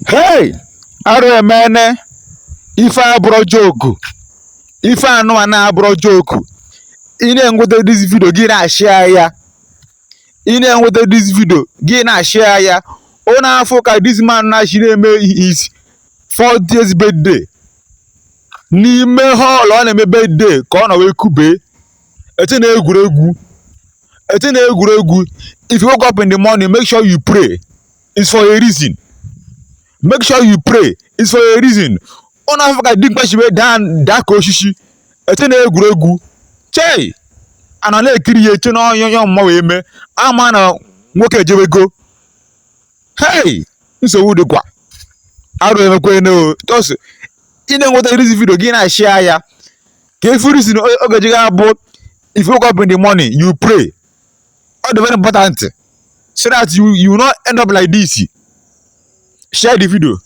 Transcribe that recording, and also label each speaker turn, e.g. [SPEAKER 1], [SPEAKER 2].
[SPEAKER 1] Hey, arụ emene. Ife abụrọ joke, ife anụwa na-abụrọ joke. Ị na-enweta this video, gị na-ashare ya. Ị na-enweta this video, gị na-ashare ya. Ọ na-afụ ka this man na-achị na-eme his 40th birthday n'ime hall ọ na-eme birthday ka ọ nọ wee kube ete na egwuregwu, ete na egwuregwu. If you wake up in the morning, make sure you pray. It's for a reason. Make sure you pray. It's for a reason. Ọ na-afụ ka dimkpa si wee daa daa ka osisi, ete na egwuregwu. Chei, ana na-ekiri ya, eche na onye onye ọmụma wee mee ama na nwoke ejewego. Hey, nsogbu dịkwa, arụ emekwene o. Just ị na-enweta this video, gị na-ashare ya ka efu reason oge ji ga-abụ. If you wake up in the morning, you pray. All the very important, so that you will not end up like this. Share the video.